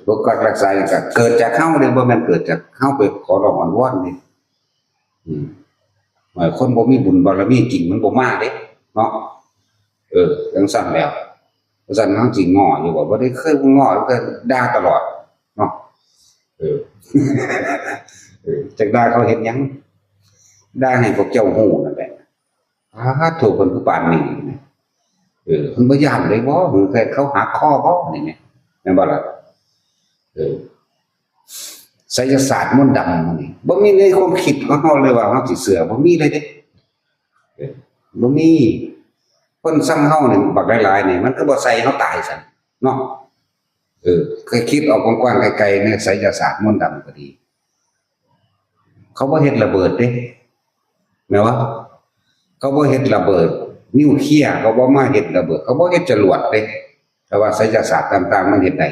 ປົກປັກຮັກສາຫຍັງກໍເກີດຈາກເຮົາເດ້ ບໍ່ແມ່ນເກີດຈາກເຮົາໄປຂໍຮ້ອງອ້ອນວອນເດ້. ອືມ ເອີ ຄົນບໍ່ມີບຸນບາລະມີຈິງມັນບໍ່ມາເດ້ເນາະ. ເອີ ຈັ່ງຊັ້ນແລ້ວ ຈັ່ງຊັ້ນມັນຊິງໍ້ຢູ່ບໍ່? ບໍ່ໄດ້ເຄີຍງໍ້ ແຕ່ດ່າຕະຫຼອດເນາະ. ເອີ ເອີ ຈັກດ່າເຂົາເຮັດຫຍັງ? ດ່າໃຫ້ພວກເຈົ້າຮູ້ນັ້ນແຫຼະ. ປາດໂທ້ ເພິ່ນຄືປານນີ້ນະ. ເອີ ເພິ່ນບໍ່ຢ້ານເລີຍບໍ່? ເພິ່ນເຂົາຫັກຄໍບໍ່ນີ້ແມ່ນ ແມ່ນບໍ່ລະ? ເອີ ໄສຍະສາດມົນດຳນີ້ ບໍ່ມີໃນຄວາມຄິດຂອງເຮົາເລີຍວ່າເຮົາຊິເຊື່ອ ບໍ່ມີເລີຍເດ້. ເອີ ບໍ່ມີ. ຄົນຊ່ຳເຮົານີ້ບັກຫຼາຍໆນີ້ ມັນຄືບໍ່ໃສ່ເຮົາຕາຍຊັ້ນເນາະ. ເອີ ໃຫ້ຄິດອອກກວ້າງໆ ໄກໆ ໃນໄສຍະສາດມົນດຳກໍດີ. ເຂົາບໍ່ເຮັດລະເບີດເດ້ ແມ່ນບໍ່? ເຂົາບໍ່ເຮັດລະເບີດນິວເຄຍ ເຂົາບໍ່ມາເຮັດລະເບີດ ເຂົາບໍ່ເຮັດຈະຫຼວດເດ້. ແຕ່ວ່າໄສຍະສາດຕ່າງໆ ມັນເຮັດໄດ້.